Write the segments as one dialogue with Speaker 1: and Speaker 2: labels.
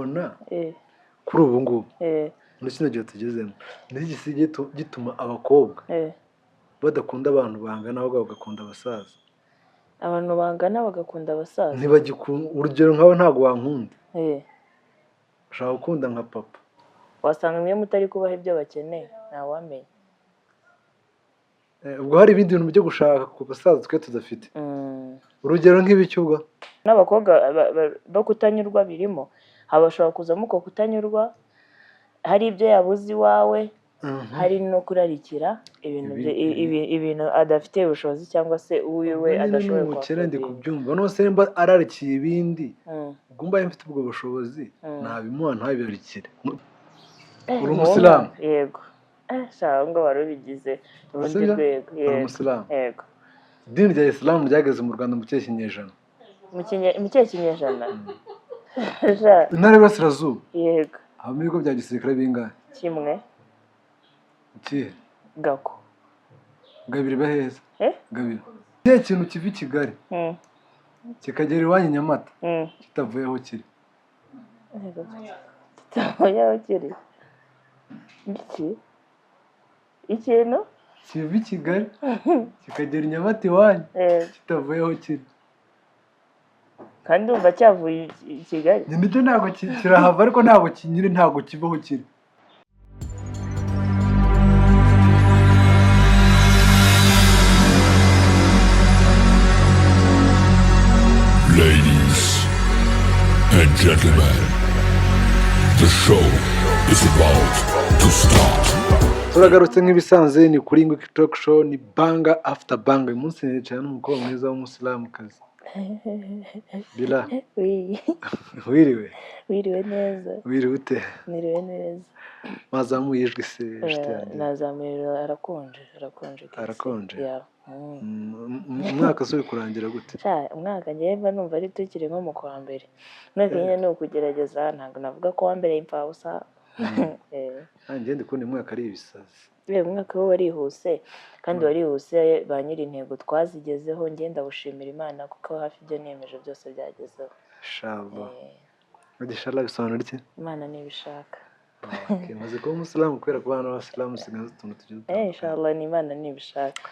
Speaker 1: Ubona kuri ubu ngubu, muri kino gihe tugezemo, ni iki gisigaye gituma abakobwa badakunda abantu bangana, ahubwo bagakunda abasaza?
Speaker 2: Abantu bangana bagakunda abasaza?
Speaker 1: Ntibagikunda. Urugero, nkawe ntabwo wankunda, ushaka gukunda nka papa.
Speaker 2: Wasanga mwe mutari kubaha ibyo bakeneye, ntawamenya.
Speaker 1: Ubwo hari ibindi bintu byo gushaka ku basaza twe tudafite. Urugero nk'ibiki ubwo?
Speaker 2: N'abakobwa bo kutanyurwa birimo, haba hashobora kuzamo uko kutanyurwa, hari ibyo yabuze iwawe, hari no kurarikira ibintu ibintu adafitiye ubushobozi cyangwa se uwiwe
Speaker 1: Ubwo nyine ni
Speaker 2: adashoboye
Speaker 1: ubukene, ndi
Speaker 2: kuaffordinga.
Speaker 1: kubyumva. None se nimba ararikiye ibindi, ubwo mbaye mfite ubwo bushobozi, nabimuha ntabirarikire? Uri umusilamu?
Speaker 2: Yego. Sha, ngo wari ubigize urundi
Speaker 1: Sibyo?
Speaker 2: rwego.
Speaker 1: Uri
Speaker 2: Yego.
Speaker 1: umusilamu?
Speaker 2: Yego.
Speaker 1: Idini rya Isilamu ryageze mu Rwanda mu kihe kinyejana?
Speaker 2: Mu kihe kinyejana? Sha.
Speaker 1: Intara y'Iburasirazuba
Speaker 2: Yego.
Speaker 1: habamo ibigo bya gisirikare bingahe?
Speaker 2: Kimwe.
Speaker 1: Ikihe?
Speaker 2: Gako.
Speaker 1: Gabiro baheza?
Speaker 2: Eh?
Speaker 1: Gabiro. Ikihe kintu kiva i Kigali kikagera iwanyu i Nyamata kitavuye aho kiri?
Speaker 2: Yego. Kitavuye aho kiri, iki ikintu?
Speaker 1: Kiva i Kigali kikagera i Nyamata iwanyu kitavuye aho kiri.
Speaker 2: Kandi ndumva cyavuye i Kigali.
Speaker 1: Nyine icyo ntabwo kirahava, ariko ntabwo nyine ntabwo kiva aho kiri.
Speaker 3: Ladies and gentlemen, the show is about to start.
Speaker 1: Turagarutse nk'ibisanzwe, ni kuri Ingwe Talk Show, ni banger after banger. Uyu munsi nicaye n'umukobwa mwiza w'umusilamukazi, Bila.
Speaker 2: Oui.
Speaker 1: Wiriwe?
Speaker 2: Wiriwe neza.
Speaker 1: Wiriwe ute?
Speaker 2: Niriwe neza.
Speaker 1: Wazamuye ijwi se, inshuti yanjye?
Speaker 2: Nazamuye, arakonje, arakonje kabisa.
Speaker 1: Arakonje?
Speaker 2: Yeah.
Speaker 1: Umwaka se uri kurangira gute?
Speaker 2: Sha, umwaka ngewe mba numva ari tukiri nko mu kwa mbere. Umwaka nyine ni ukugerageza, ntabwo navuga ko wambereye imfabusa.
Speaker 1: Nanjye ndi kubona uyu mwaka ari ibisazi.
Speaker 2: Umwaka wo warihuse, kandi warihuse, ba nyiri intego twazigezeho. Njye ndawushimira Imana kuko hafi ibyo niyemeje byose byagezeho.
Speaker 1: Shaba inshallah bisobanura iki?
Speaker 2: Imana nibishaka.
Speaker 1: Okay, maze kuba umusilamu kubera kubana n'abasilamu, usigaye uzi utuntu tugiye dutandukanye.
Speaker 2: Inshallah, ni Imana nibishaka.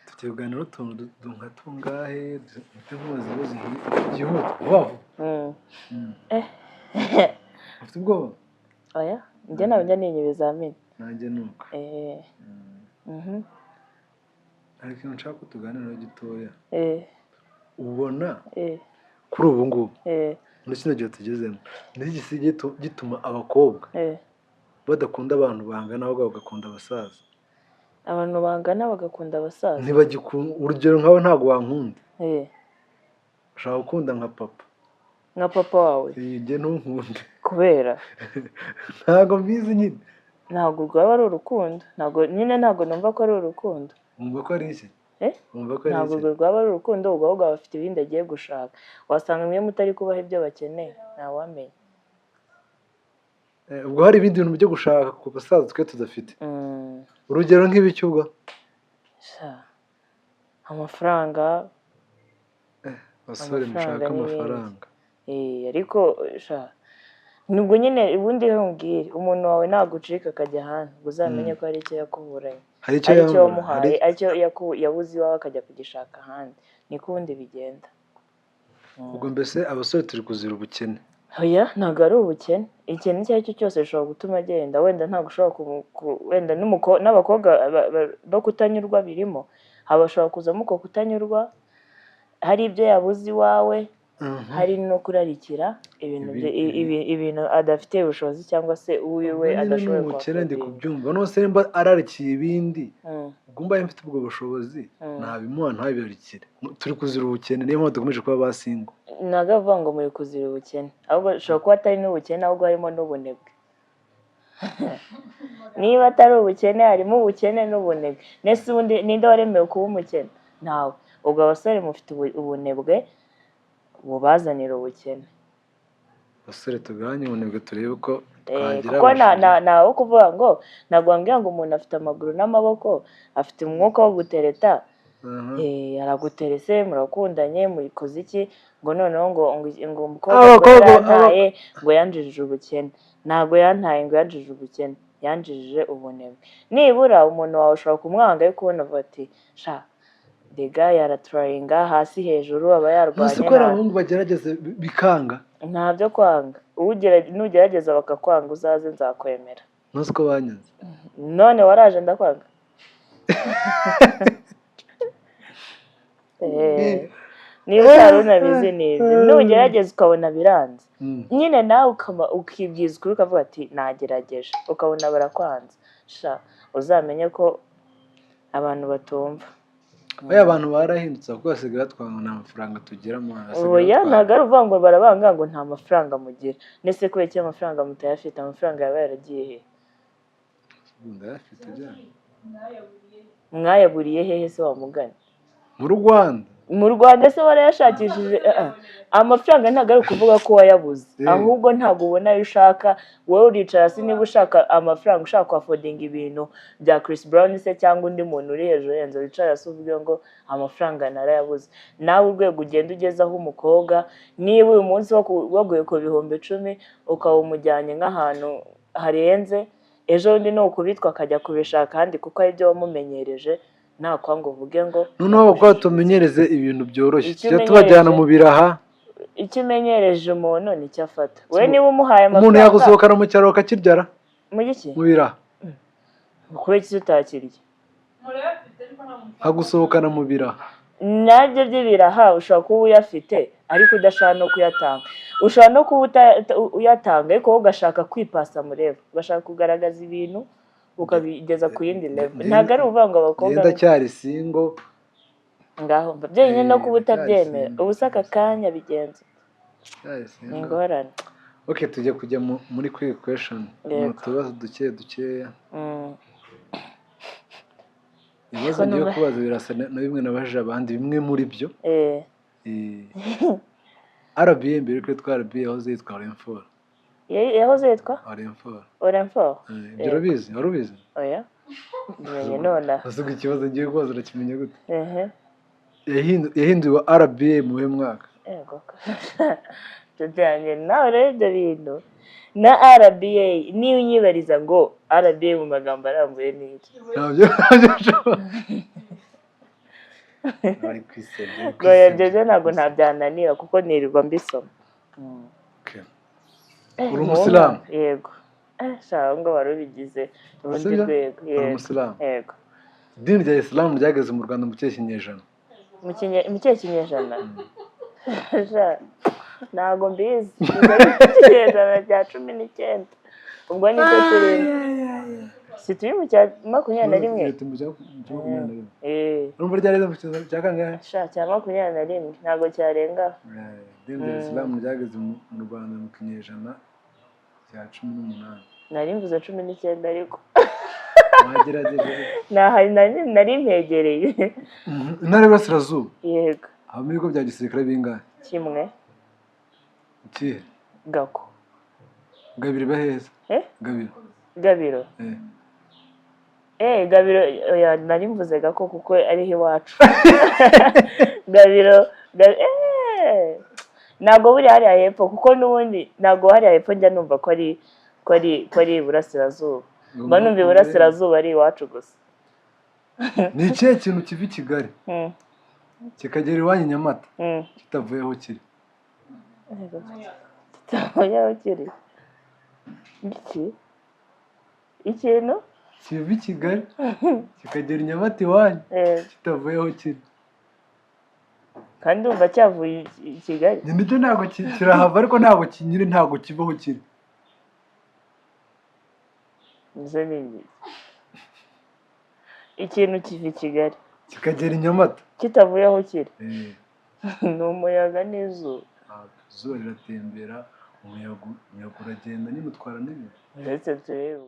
Speaker 1: Tugiye kuganira utuntu nka tungahe, dufite nkubaza ibibazo nka bitatu byihuta, vuba vuba. Ufite ubwoba?
Speaker 2: Oya, njye ntabwo njya ntinya ibizamini.
Speaker 1: Nanjye ni uko. Hari ikintu nshaka ko tuganiraho gitoya. Ubona kuri ubu ngubu, muri kino gihe tugezemo, ni iki gisigaye gituma abakobwa badakunda abantu bangana, ahubwo bagakunda abasaza?
Speaker 2: Abantu bangana bagakunda abasaza?
Speaker 1: Ntibagikunda. Urugero, nkawe ntabwo wankunda, ushaka gukunda nka papa.
Speaker 2: Nka papa wawe?
Speaker 1: Njye ntunkunde.
Speaker 2: Kubera?
Speaker 1: Ntabwo mbizi nyine.
Speaker 2: Ntabwo rwaba ari urukundo, ntabwo nyine, ntabwo numva ko ari urukundo.
Speaker 1: Wumva ko ari iki?
Speaker 2: Eh?
Speaker 1: Wumva ko ari
Speaker 2: Ntabwo
Speaker 1: iki?
Speaker 2: urwo rwaba ari urukundo, ubwo ahubwo aba afite ibindi agiye gushaka. Wasanga mwe mutari kubaha ibyo bakeneye, ntawamenya.
Speaker 1: Ubwo hari ibindi bintu byo gushaka ku basaza twe tudafite. Urugero nk'ibiki ubwo?
Speaker 2: Sha, amafaranga.
Speaker 1: Abasore
Speaker 2: Amafaranga
Speaker 1: mushaka
Speaker 2: n'ibindi.
Speaker 1: amafaranga.
Speaker 2: Ariko sha, nubwo nyine ubundi nkubwire, umuntu wawe nagucika akajya ahandi, ngo uzamenye ko hari icyo yakuburanye,
Speaker 1: Hari icyo
Speaker 2: hari icyo
Speaker 1: yambura,
Speaker 2: wamuhaye,
Speaker 1: hari
Speaker 2: hari icyo yabuze iwawe akajya kugishaka ahandi. Niko ubundi bigenda.
Speaker 1: Ubwo mbese abasore turi kuzira ubukene?
Speaker 2: Oya, ntabwo ari ubukene. Ikintu icyo ari cyo cyose gishobora gutuma agenda. Wenda ntabwo ushobora wenda n'abakobwa bo kutanyurwa birimo, haba hashobora kuzamo uko kutanyurwa, hari ibyo yabuze iwawe, hari no kurarikira ibintu ibintu adafitiye ubushobozi cyangwa se uwiwe
Speaker 1: Ubwo nyine ni
Speaker 2: adashoboye
Speaker 1: ubukene, ndi
Speaker 2: kuaffordinga.
Speaker 1: kubyumva. None se nimba ararikiye ibindi, ubwo mbaye mfite ubwo bushobozi, nabimuha ntabirarikire? Turi kuzira ubukene, niyo mpamvu dukomeje kuba ba single.
Speaker 2: Ntabwo avuga ngo muri kuzira ubukene, ahubwo bishobora kuba atari n'ubukene, ahubwo harimo n'ubunebwe. Niba atari ubukene, harimo ubukene n'ubunebwe. Nese ubundi ninde waremewe kuba umukene? Ntawe. Ubwo abasore mufite ubunebwe bubazanira ubukene.
Speaker 1: Abasore tugabanye ubunebwe, turebe ko twagira
Speaker 2: Kuko
Speaker 1: abasheri.
Speaker 2: Ntawe kuvuga ngo, ntabwo wambwira ngo umuntu afite amaguru n'amaboko, afite umwuka wo gutereta. Araguterese, murakundanye, murikoze iki, ngo noneho ngo umukobwa ngo yarantaye, ngo yanjijije ubukene. Ntabwo yantaye ngo yanjijije ubukene, yanjijije ubunebwe. Nibura umuntu wawe ushobora kumwanga, ariko ubona avuga ati sha dega yaraturayinga hasi hejuru, aba yarwanye.
Speaker 1: Ntuzi ko hari abahungu bagerageza bikanga?
Speaker 2: Nta byo kwanga. Nugerageza bakakwanga uzaze nzakwemera.
Speaker 1: Ntuzi ko banyanze?
Speaker 2: None waraje ndakwanga. Niba utari unabizi ni ibyo, nugerageza ukabona biranze nyine, nawe ukibwiza ukuri ukavuga ati nagerageje, ukabona barakwanze, sha uzamenye ko abantu batumva.
Speaker 1: Oya, abantu barahindutse kuko basigaye batwanga, nta mafaranga tugira mu
Speaker 2: Oya, ntabwo ari ukuvuga ngo barabanga ngo nta mafaranga mugira. Nese kubera iki amafaranga mutayafite? Amafaranga yaba yaragiye he?
Speaker 1: Ndayafite bya
Speaker 2: Mwayaburiye hehe se wamugana?
Speaker 1: Mu Rwanda.
Speaker 2: Mu Rwanda se warayashakishije? Amafaranga ntabwo ari ukuvuga ko wayabuze, ahubwo ntabwo ubona ayo ushaka. Wowe uricara hasi, niba ushaka amafaranga, ushaka kwafodinga ibintu bya Chris Brown se cyangwa undi muntu uri hejuru yenze, wicara hasi uvuge ngo amafaranga narayabuze. Nawe urwego ugenda ugezaho umukobwa, niba uyu munsi waguye ku 10,000 ukaba umujyanye nk'ahantu harenze, ejo bundi ni ukubitwa akajya kubishaka ahandi kuko ari byo wamumenyereje. Nta kwanga uvuge ngo
Speaker 1: Noneho abakobwa tumenyereze ibintu byoroshye,
Speaker 2: Icyo
Speaker 1: tujya tubajyana mu biraha.
Speaker 2: Icyo umenyereje umuntu nicyo afata. We niba umuhaye
Speaker 1: Umuntu
Speaker 2: amafaranga
Speaker 1: yagusohokana mu cyaro bakakiryara?
Speaker 2: Mu giki?
Speaker 1: Mu biraha.
Speaker 2: Kubera iki utakirya?
Speaker 1: Agusohokana mu biraha.
Speaker 2: Nabyo by'ibiraha ushobora kuba uyafite ariko udashaka no kuyatanga. Ushobora no kuba uyatanga ariko wowe ugashaka kwipasa mureba, ugashaka kugaragaza ibintu ukabigeza ku yindi level. Ntabwo ari ukuvuga ngo abakobwa
Speaker 1: Ndacyari single.
Speaker 2: Ngaho byonyine no kuba utabyemera,
Speaker 1: Ndacyari
Speaker 2: ubu se aka kanya bigenza
Speaker 1: Ndacyari
Speaker 2: ni
Speaker 1: single.
Speaker 2: ingorane.
Speaker 1: Okay, tujye kujya muri quick question, mu tubazo duke dukeya. Ibibazo
Speaker 2: Ko
Speaker 1: ngiye kubaza birasa na bimwe nabajije abandi, bimwe muri byo. RBA mbere yuko yitwa RBA yahoze yitwa Orinfor.
Speaker 2: Yahoze yitwa
Speaker 1: Orinfor.
Speaker 2: Orinfor.
Speaker 1: Ibyo urabizi? Wari ubizi?
Speaker 2: Oya, bimenye nonaha.
Speaker 1: Ese ubwo ikibazo ngiye kubaza urakimenya gute?
Speaker 2: Ehe.
Speaker 1: Yahinduwe RBA mu wuhe mwaka?
Speaker 2: Yego, nshuti yanjye, nawe rero ibyo bintu na RBA, niba unyibariza ngo RBA mu magambo arambuye ni iki?
Speaker 1: Ntabyo nshobora. Bari kwisebya, bari
Speaker 2: Ngo ibyo
Speaker 1: kwisebya.
Speaker 2: byo ntabwo ntabyananira kuko nirirwa mbisoma.
Speaker 1: Okay. Uri umusilamu?
Speaker 2: Yego. Sha ngo wari ubigize urundi
Speaker 1: Sibyo?
Speaker 2: rwego.
Speaker 1: Uri
Speaker 2: Yego.
Speaker 1: umusilamu?
Speaker 2: Yego.
Speaker 1: Idini rya Isilamu ryageze mu Rwanda mu kihe kinyejana?
Speaker 2: Mu kihe kinyejana? Sha, ntabwo mbizi. Ubwo ari mu kinyejana cya 19, ubwo nicyo turimo. Si turi mu cya 21?
Speaker 1: Leta mu cya 21.
Speaker 2: Eh.
Speaker 1: Urumva ryageze mu kinyejana cya kangahe?
Speaker 2: Sha, cya 21, ntabwo cyarenga.
Speaker 1: Idini rya Isilamu ryageze mu Rwanda mu kinyejana cya 18.
Speaker 2: Nari mvuze 19 ariko.
Speaker 1: Wagerageje.
Speaker 2: Nari mpegereye.
Speaker 1: Intara y'Iburasirazuba
Speaker 2: Yego.
Speaker 1: habamo ibigo bya gisirikare bingahe?
Speaker 2: Kimwe.
Speaker 1: Ikihe?
Speaker 2: Gako.
Speaker 1: Gabiro baheza?
Speaker 2: Eh?
Speaker 1: Gabiro.
Speaker 2: Gabiro.
Speaker 1: Eh.
Speaker 2: Gabiro, oya, nari mvuze Gako kuko ariho iwacu. Gabiro, ntabwo buri hariya hepfo, kuko n'ubundi ntabwo hariya hepfo njya numva ko ari iburasirazuba. Mba numva iburasirazuba ari iwacu gusa.
Speaker 1: Ni ikihe kintu kiva i Kigali kikagera iwanyu i Nyamata kitavuye aho kiri?
Speaker 2: Kitavuye aho kiri? Iki? Ikintu?
Speaker 1: Kiva i Kigali kikagera i Nyamata iwanyu kitavuye aho kiri.
Speaker 2: Kandi ndumva cyavuye i Kigali.
Speaker 1: Nyine icyo ntabwo kirahava, ariko ntabwo nyine ntabwo kiva aho kiri.
Speaker 2: Izo ni iki? Ikintu kiva i Kigali
Speaker 1: kikagera i Nyamata
Speaker 2: kitavuye aho kiri.
Speaker 1: Eh.
Speaker 2: Ni umuyaga n'izuba.
Speaker 1: Izuba riratembera, umuyaga uragenda nyine utwara n'ibintu.
Speaker 2: Uretse turebe.